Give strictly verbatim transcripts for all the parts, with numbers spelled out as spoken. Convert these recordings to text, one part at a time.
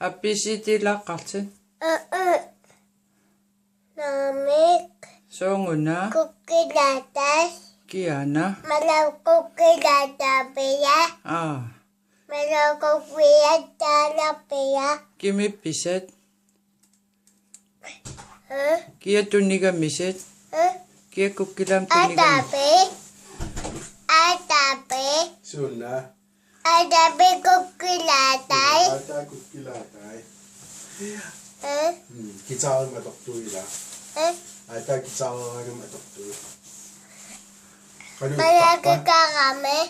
A B C D-laaqqartut. Namik. Sooruna. Kukkulaatai. Kiana. Malaukkukkulaatai pia. Aa. Malaukkukkulaatai pia. Kimippisat. Haa? Kia tunigamisat? Haa? Kia kukkilaamik tunigamisat? Atapi. Atapi. Suuna. Atapi kukkilaatai. Ata kukkilaatai. Haa? Hmm, guitarimi atortuila. Haa? Ata guitarimi atortui. Qanoq ittarpa? Malaukkukkulaatai.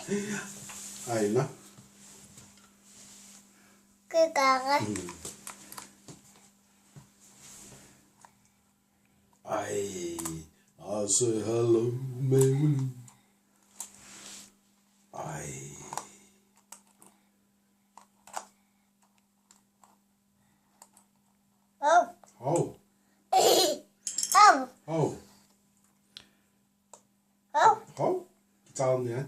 Aina. Kukkulaatai. Hmm. Ai, I say hello, Mary. Ai. Oh. Oh. Oh. Oh. Oh. Oh. Guitar-imia.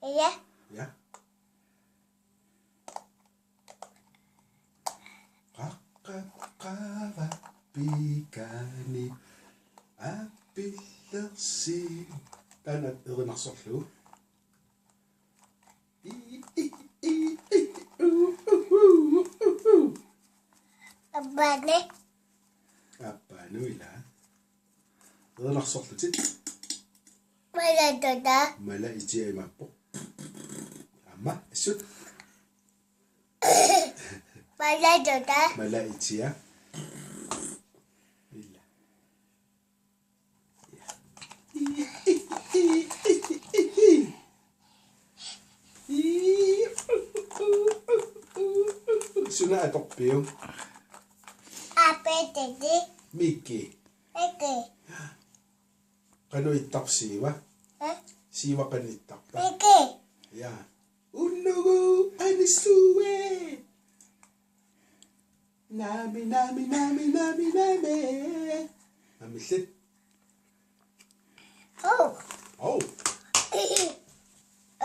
Ia. Ia. Qaqqaqqava pikani apillersi. Taanna erinarsorlugu. Appani. Appanuila. Erinarsorlutit. Malatuta. Mala itia imaappoq. Aamma, assut. Malatuta. Mala itia. Ila. Suna atorpiuk? Apetete. Miki. Eke. Qanoq ittarpa Siiva? Haa? Siiva qanoq ittarpa? Eke. Ja. Unnugu anissue. Nami, nami, nami, nami, nami. Namillit. Oh. Oh.